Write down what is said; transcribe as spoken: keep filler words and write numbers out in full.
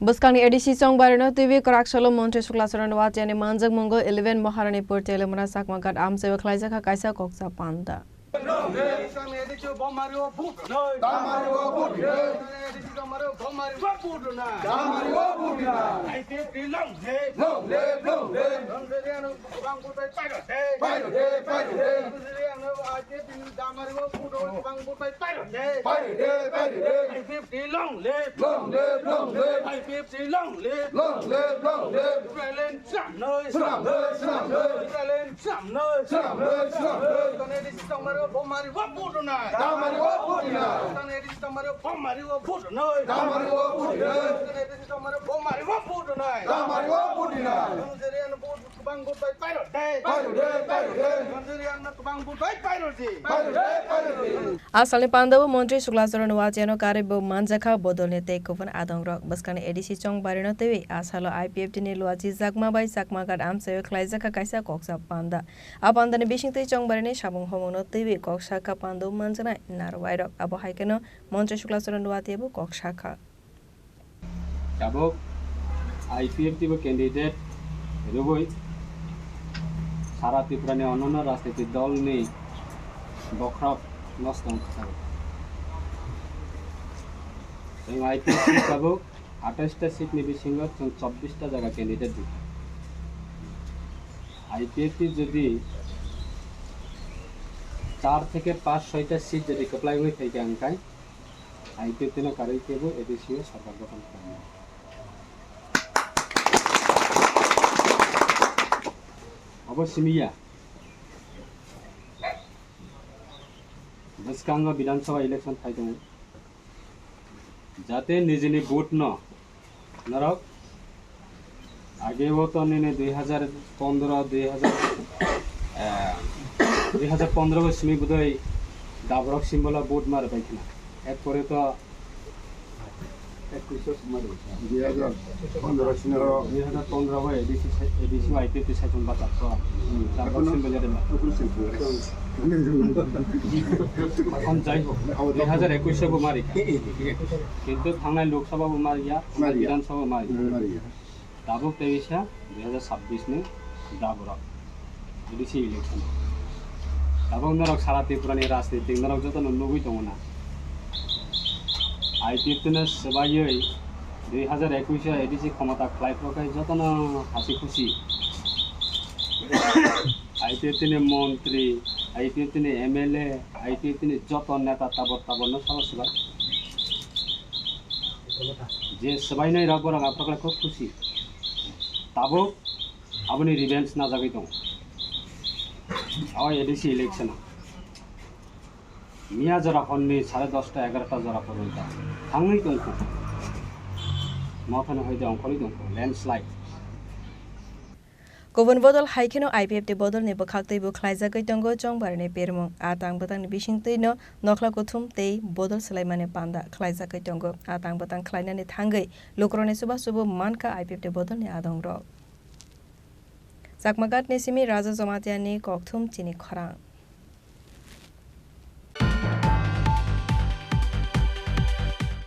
Bwskangni A D C chongbarino twiwi kwrak salo Montri Suklacharan Watiani manjakmungo eleven Maharani Purti Elemura Chakmaghat amchaio khlaijakha kaisa koksa panda. Long live, long live. I P F T long live. Long live, long live. I P F T long live. Long live, long live. Israel swnamnoi. Swnamnoi, swnamnoi. Israel swnamnoi. Swnamnoi, swnamnoi. Tane disi tongmani bo mari bo putunai. Tamari bo putunai. Tane disi tongmani bo mari bo putunai. Tamari bo putunai. Tane disi tongmani bo mari bo putunai. Tamari bo putunai. Israel bo Kwbang vote bai pairok de. Pairok de, pairok de. Manjuri Anna kwbang vote bai pairok di. Pairok de, pairok de. A salni pandao Montri Suklacharan Watiano karwi bo manjakha bodolni tei kubun adongrok. Bwskangni A D C chongbarino twiwi a salo I P F T ni Luachi Chakma bai Chakmaghat amchaio khlaijakha kaisa koksa panda. A pandani bisingtwi chongbarini samung homungno twiwi kok sakha pandao manjaknai narwairok. Abo hai kheno Montri Suklacharan Watiabo kok sakha. Tabuk I P F T bo candidate rwgwi sara Tripura ni onnono rajniti dol ni bokhorok nosto wngkha tabuk. Chwng I P F T tabuk atais ta seat ni bisingo chwng chobbish ta jaga candidate rwkha. I P F T jodi char theke panch soi ta seat jodi kwplai wngwi phaikha, hwnkhe I P F T no karwi kebo A D C o sarkar gothon khlainai. Obo simi ya. Bwskango Bidhan Sabha election phai tongo. Jate nijini vote no norok Age o to nini dui hajar pondro, dui hajar, eh, dui hajar pondro bo simi bodoi daborok simbola vote mar bai khna. Ek pore to dui hajar pondro sini ro. Dui hajar pondro bo A D C, A D C I P F T saichung bata to. Daborok simbola de ma. Ekhon jai hok, dui hajar ekush bo mari kha. Kintu thangnai Lok Sabha bo mari ya, thangnai Bidhan Sabha bo mari ya. Tabuk tei bisa dui hajar sabbish ni daborok A D C election. Tabuk norok sara Tripura ni rajniti norok joto no nugui tongo na. I P F T no swbaiwi dui hajar ekush o A D C khomota khlai phuru khe joto no hasi khusi. I P F T ni montri, I P F T ni M L A, I P F T ni joto neta tabor tabor no sabo swbai. Je swbainai rok borok aphuru khe khub khusi. Tabuk aboni revenge najagwi tongo. Abo A D C election o. Miya jora horni sare dosta egarota jora porjonto thangwi tongkhu. Mothani hoide ongkhorwi tongkhu, landslide. Kubun bodol hai kheno I P F T bodolni bwkhaktwi bo khlaijagwi tongo chongbarni pirmung. A tang bwtangni bisingtwino nokhla kuthum tei bodol swlaimani panda khlaijagwi tongo. A tang bwtang khlainani thangwi lukurokni chubachu bo mankha I P F T bodolni adongrok. Chakmaghatni simi Raja Jamatiani kokthum chini khorang.